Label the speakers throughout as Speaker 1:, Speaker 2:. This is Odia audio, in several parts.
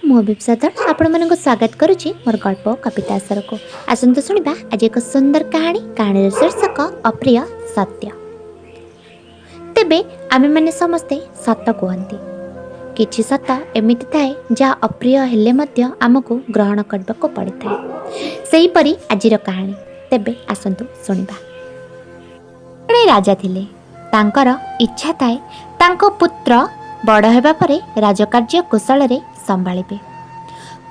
Speaker 1: ମୁଁ ଅଭିପ୍ସା ଧଳ ଆପଣମାନଙ୍କୁ ସ୍ୱାଗତ କରୁଛି ମୋର ଗଳ୍ପ କବିତା ଆସରକୁ। ଆସନ୍ତୁ ଶୁଣିବା ଆଜି ଏକ ସୁନ୍ଦର କାହାଣୀ। କାହାଣୀର ଶୀର୍ଷକ ଅପ୍ରିୟ ସତ୍ୟ। ତେବେ ଆମେମାନେ ସମସ୍ତେ ସତ କୁହନ୍ତି। କିଛି ସତ ଏମିତି ଥାଏ ଯାହା ଅପ୍ରିୟ ହେଲେ ମଧ୍ୟ ଆମକୁ ଗ୍ରହଣ କରିବାକୁ ପଡ଼ିଥାଏ। ସେହିପରି ଆଜିର କାହାଣୀ। ତେବେ ଆସନ୍ତୁ ଶୁଣିବା। ଜଣେ ରାଜା ଥିଲେ। ତାଙ୍କର ଇଚ୍ଛା ଥାଏ ତାଙ୍କ ପୁତ୍ର ବଡ଼ ହେବା ପରେ ରାଜକାର୍ଯ୍ୟ କୁଶଳରେ ସମ୍ଭାଳିବେ।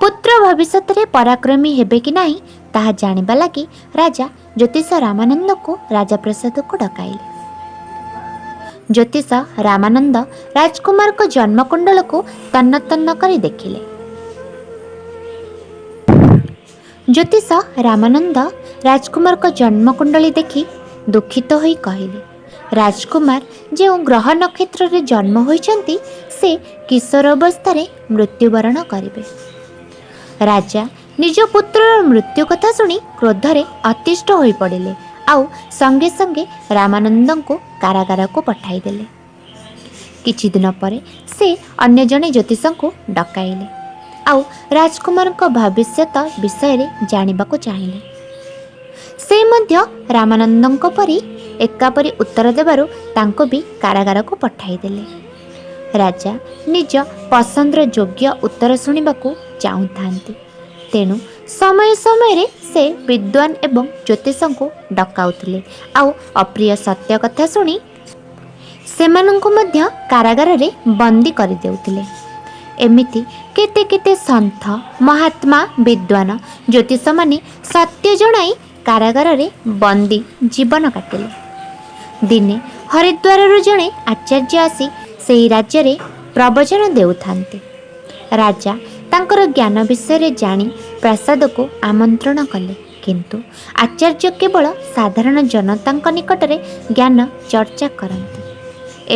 Speaker 1: ପୁତ୍ର ଭବିଷ୍ୟତରେ ପରାକ୍ରମୀ ହେବେ କି ନାହିଁ ତାହା ଜାଣିବା ଲାଗି ରାଜା ଜ୍ୟୋତିଷ ରାମାନନ୍ଦକୁ ରାଜପ୍ରସାଦକୁ ଡକାଇଲେ। ଜ୍ୟୋତିଷ ରାମାନନ୍ଦ ରାଜକୁମାରଙ୍କ ଜନ୍ମକୁଣ୍ଡଳକୁ ତନ୍ନ ତନ୍ନ କରି ଦେଖିଲେ। ଜ୍ୟୋତିଷ ରାମାନନ୍ଦ ରାଜକୁମାରଙ୍କ ଜନ୍ମକୁଣ୍ଡଳୀ ଦେଖି ଦୁଃଖିତ ହୋଇ କହିଲେ, ରାଜକୁମାର ଯେଉଁ ଗ୍ରହ ନକ୍ଷତ୍ରରେ ଜନ୍ମ ହୋଇଛନ୍ତି ସେ କିଶୋର ଅବସ୍ଥାରେ ମୃତ୍ୟୁବରଣ କରିବେ। ରାଜା ନିଜ ପୁତ୍ରର ମୃତ୍ୟୁ କଥା ଶୁଣି କ୍ରୋଧରେ ଅତିଷ୍ଠ ହୋଇପଡ଼ିଲେ ଆଉ ସଙ୍ଗେ ସଙ୍ଗେ ରାମାନନ୍ଦଙ୍କୁ କାରାଗାରକୁ ପଠାଇଦେଲେ। କିଛି ଦିନ ପରେ ସେ ଅନ୍ୟ ଜଣେ ଜ୍ୟୋତିଷଙ୍କୁ ଡକାଇଲେ ଆଉ ରାଜକୁମାରଙ୍କ ଭବିଷ୍ୟତ ବିଷୟରେ ଜାଣିବାକୁ ଚାହିଁଲେ। ସେ ମଧ୍ୟ ରାମାନନ୍ଦଙ୍କ ପରି ଏକାପରି ଉତ୍ତର ଦେବାରୁ ତାଙ୍କୁ ବି କାରାଗାରକୁ ପଠାଇଦେଲେ। ରାଜା ନିଜ ପସନ୍ଦର ଯୋଗ୍ୟ ଉତ୍ତର ଶୁଣିବାକୁ ଚାହୁଁଥାନ୍ତି, ତେଣୁ ସମୟ ସମୟରେ ସେ ବିଦ୍ୱାନ ଏବଂ ଜ୍ୟୋତିଷଙ୍କୁ ଡକାଉଥିଲେ ଆଉ ଅପ୍ରିୟ ସତ୍ୟ କଥା ଶୁଣି ସେମାନଙ୍କୁ ମଧ୍ୟ କାରାଗାରରେ ବନ୍ଦୀ କରିଦେଉଥିଲେ। ଏମିତି କେତେ କେତେ ସନ୍ଥ, ମହାତ୍ମା, ବିଦ୍ୱାନ, ଜ୍ୟୋତିଷମାନେ ସତ୍ୟ ଜଣାଇ କାରାଗାରରେ ବନ୍ଦୀ ଜୀବନ କାଟିଲେ। ଦିନେ ହରିଦ୍ୱାରରୁ ଜଣେ ଆଚାର୍ଯ୍ୟ ଆସି ସେହି ରାଜ୍ୟରେ ପ୍ରବଚନ ଦେଉଥାନ୍ତି। ରାଜା ତାଙ୍କର ଜ୍ଞାନ ବିଷୟରେ ଜାଣି ପ୍ରାସାଦକୁ ଆମନ୍ତ୍ରଣ କଲେ, କିନ୍ତୁ ଆଚାର୍ଯ୍ୟ କେବଳ ସାଧାରଣ ଜନତାଙ୍କ ନିକଟରେ ଜ୍ଞାନ ଚର୍ଚ୍ଚା କରନ୍ତି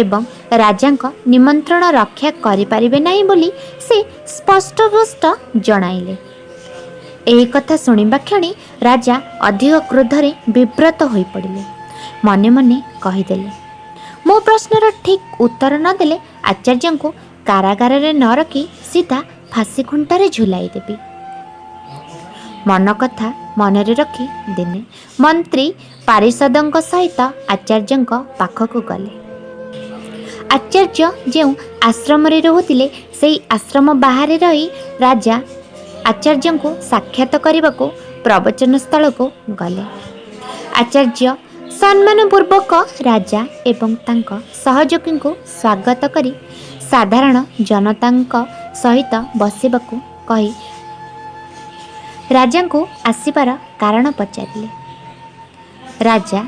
Speaker 1: ଏବଂ ରାଜାଙ୍କ ନିମନ୍ତ୍ରଣ ରକ୍ଷା କରିପାରିବେ ନାହିଁ ବୋଲି ସେ ସ୍ପଷ୍ଟ ସ୍ପଷ୍ଟ ଜଣାଇଲେ। ଏହି କଥା ଶୁଣିବା କ୍ଷଣି ରାଜା ଅଧିକ କ୍ରୋଧରେ ବିବ୍ରତ ହୋଇପଡ଼ିଲେ। ମନେ ମନେ କହିଦେଲେ, ମୋ ପ୍ରଶ୍ନର ଠିକ୍ ଉତ୍ତର ନ ଦେଲେ ଆଚାର୍ଯ୍ୟଙ୍କୁ କାରାଗାରରେ ନ ରଖି ସିଧା ଫାଶୀ ଖୁଣ୍ଟରେ ଝୁଲାଇ ଦେବି। ମନ କଥା ମନରେ ରଖି ଦିନେ ମନ୍ତ୍ରୀ ପାରିଷଦଙ୍କ ସହିତ ଆଚାର୍ଯ୍ୟଙ୍କ ପାଖକୁ ଗଲେ। ଆଚାର୍ଯ୍ୟ ଯେଉଁ ଆଶ୍ରମରେ ରହୁଥିଲେ ସେହି ଆଶ୍ରମ ବାହାରେ ରହି ରାଜା ଆଚାର୍ଯ୍ୟଙ୍କୁ ସାକ୍ଷାତ କରିବାକୁ ପ୍ରବଚନ ସ୍ଥଳକୁ ଗଲେ। ଆଚାର୍ଯ୍ୟ ସମ୍ମାନପୂର୍ବକ ରାଜା ଏବଂ ତାଙ୍କ ସହଯୋଗୀଙ୍କୁ ସ୍ୱାଗତ କରି ସାଧାରଣ ଜନତାଙ୍କ ସହିତ ବସିବାକୁ କହି ରାଜାଙ୍କୁ ଆସିବାର କାରଣ ପଚାରିଲେ। ରାଜା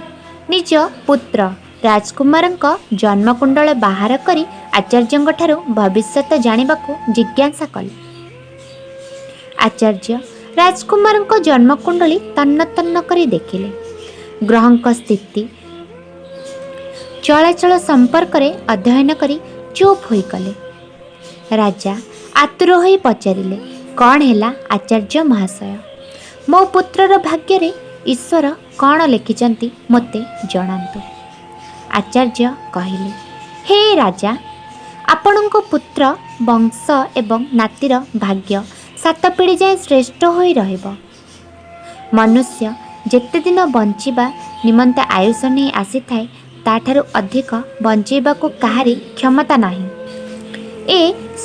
Speaker 1: ନିଜ ପୁତ୍ର ରାଜକୁମାରଙ୍କ ଜନ୍ମକୁଣ୍ଡଳ ବାହାର କରି ଆଚାର୍ଯ୍ୟଙ୍କଠାରୁ ଭବିଷ୍ୟତ ଜାଣିବାକୁ ଜିଜ୍ଞାସା କଲେ। ଆଚାର୍ଯ୍ୟ ରାଜକୁମାରଙ୍କ ଜନ୍ମକୁଣ୍ଡଳୀ ତନ୍ନ ତନ୍ନ କରି ଦେଖିଲେ। ଗ୍ରହଙ୍କ ସ୍ଥିତି ଚଳାଚଳ ସମ୍ପର୍କରେ ଅଧ୍ୟୟନ କରି ଚୁପ୍ ହୋଇଗଲେ। ରାଜା ଆତୁର ହୋଇ ପଚାରିଲେ, କ'ଣ ହେଲା ଆଚାର୍ଯ୍ୟ ମହାଶୟ? ମୋ ପୁତ୍ରର ଭାଗ୍ୟରେ ଈଶ୍ୱର କ'ଣ ଲେଖିଛନ୍ତି ମୋତେ ଜଣାନ୍ତୁ। ଆଚାର୍ଯ୍ୟ କହିଲେ, ହେ ରାଜା, ଆପଣଙ୍କ ପୁତ୍ର ବଂଶ ଏବଂ ନାତିର ଭାଗ୍ୟ 7 ପିଢ଼ି ଯାଏଁ ଶ୍ରେଷ୍ଠ ହୋଇ ରହିବ। ମନୁଷ୍ୟ ଯେତେଦିନ ବଞ୍ଚିବା ନିମନ୍ତେ ଆୟୁଷ ନେଇ ଆସିଥାଏ, ତାଠାରୁ ଅଧିକ ବଞ୍ଚେଇବାକୁ କାହାରି କ୍ଷମତା ନାହିଁ। ଏ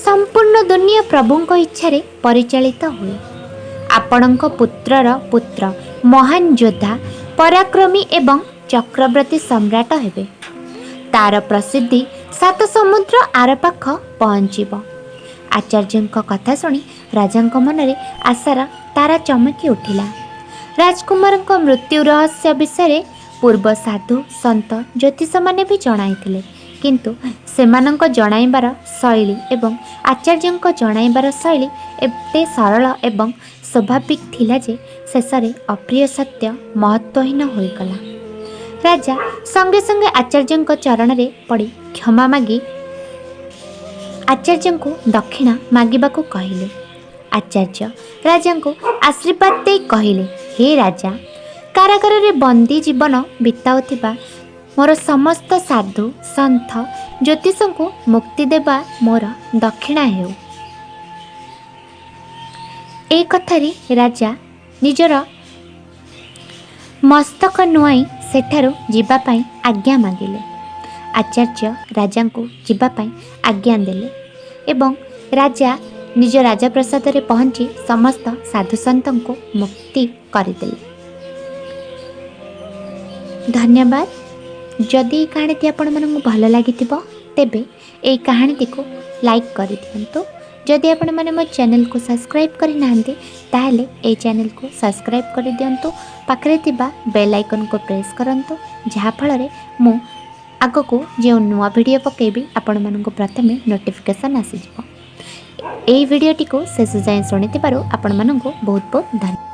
Speaker 1: ସମ୍ପୂର୍ଣ୍ଣ ଦୁନିଆ ପ୍ରଭୁଙ୍କ ଇଚ୍ଛାରେ ପରିଚାଳିତ ହୁଏ। ଆପଣଙ୍କ ପୁତ୍ରର ପୁତ୍ର ମହାନ ଯୋଦ୍ଧା, ପରାକ୍ରମୀ ଏବଂ ଚକ୍ରବର୍ତ୍ତୀ ସମ୍ରାଟ ହେବେ। ତାର ପ୍ରସିଦ୍ଧି 7 ସମୁଦ୍ର ଆରପାଖ ପହଞ୍ଚିବ। ଆଚାର୍ଯ୍ୟଙ୍କ କଥା ଶୁଣି ରାଜାଙ୍କ ମନରେ ଆଶାର ତାରା ଚମକି ଉଠିଲା। ରାଜକୁମାରଙ୍କ ମୃତ୍ୟୁ ରହସ୍ୟ ବିଷୟରେ ପୂର୍ବ ସାଧୁ, ସନ୍ଥ, ଜ୍ୟୋତିଷମାନେ ବି ଜଣାଇଥିଲେ, କିନ୍ତୁ ସେମାନଙ୍କ ଜଣାଇବାର ଶୈଳୀ ଏବଂ ଆଚାର୍ଯ୍ୟଙ୍କ ଜଣାଇବାର ଶୈଳୀ ଏତେ ସରଳ ଏବଂ ସ୍ୱାଭାବିକ ଥିଲା ଯେ ଶେଷରେ ଅପ୍ରିୟ ସତ୍ୟ ମହତ୍ତ୍ୱହୀନ ହୋଇଗଲା। ରାଜା ସଙ୍ଗେ ସଙ୍ଗେ ଆଚାର୍ଯ୍ୟଙ୍କ ଚରଣରେ ପଡ଼ି କ୍ଷମା ମାଗି ଆଚାର୍ଯ୍ୟଙ୍କୁ ଦକ୍ଷିଣା ମାଗିବାକୁ କହିଲେ। ଆଚାର୍ଯ୍ୟ ରାଜାଙ୍କୁ ଆଶୀର୍ବାଦ ଦେଇ କହିଲେ, ହେ ରାଜା, କାରାଗାରରେ ବନ୍ଦୀ ଜୀବନ ବିତାଉଥିବା ମୋର ସମସ୍ତ ସାଧୁ, ସନ୍ଥ, ଜ୍ୟୋତିଷଙ୍କୁ ମୁକ୍ତି ଦେବା ମୋର ଦକ୍ଷିଣା ହେଉ। ଏ କଥାରେ ରାଜା ନିଜର ମସ୍ତକ ନୁଆଇଁ ସେଠାରୁ ଯିବା ପାଇଁ ଆଜ୍ଞା ମାଗିଲେ। ଆଚାର୍ଯ୍ୟ ରାଜାଙ୍କୁ ଯିବା ପାଇଁ ଆଜ୍ଞା ଦେଲେ ଏବଂ ରାଜା ନିଜ ରାଜପ୍ରସାଦରେ ପହଞ୍ଚି ସମସ୍ତ ସାଧୁସନ୍ଥଙ୍କୁ ମୁକ୍ତି କରିଦେଲେ। ଧନ୍ୟବାଦ। ଯଦି ଏହି କାହାଣୀଟି ଆପଣମାନଙ୍କୁ ଭଲ ଲାଗିଥିବ, ତେବେ ଏହି କାହାଣୀଟିକୁ ଲାଇକ୍ କରିଦିଅନ୍ତୁ। ଯଦି ଆପଣମାନେ ମୋ ଚ୍ୟାନେଲକୁ ସବସ୍କ୍ରାଇବ୍ କରିନାହାନ୍ତି, ତାହେଲେ ଏହି ଚ୍ୟାନେଲକୁ ସବସ୍କ୍ରାଇବ୍ କରିଦିଅନ୍ତୁ। ପାଖରେ ଥିବା ବେଲ୍ ଆଇକନ୍କୁ ପ୍ରେସ୍ କରନ୍ତୁ, ଯାହାଫଳରେ ମୁଁ ଆଗକୁ ଯେଉଁ ନୂଆ ଭିଡ଼ିଓ ପକାଇବି, ଆପଣମାନଙ୍କୁ ପ୍ରଥମେ ନୋଟିଫିକେସନ୍ ଆସିଯିବ। ଏହି ଭିଡ଼ିଓଟିକୁ ଶେଷ ଯାଏଁ ଶୁଣିଥିବାରୁ ଆପଣମାନଙ୍କୁ ବହୁତ ବହୁତ ଧନ୍ୟବାଦ।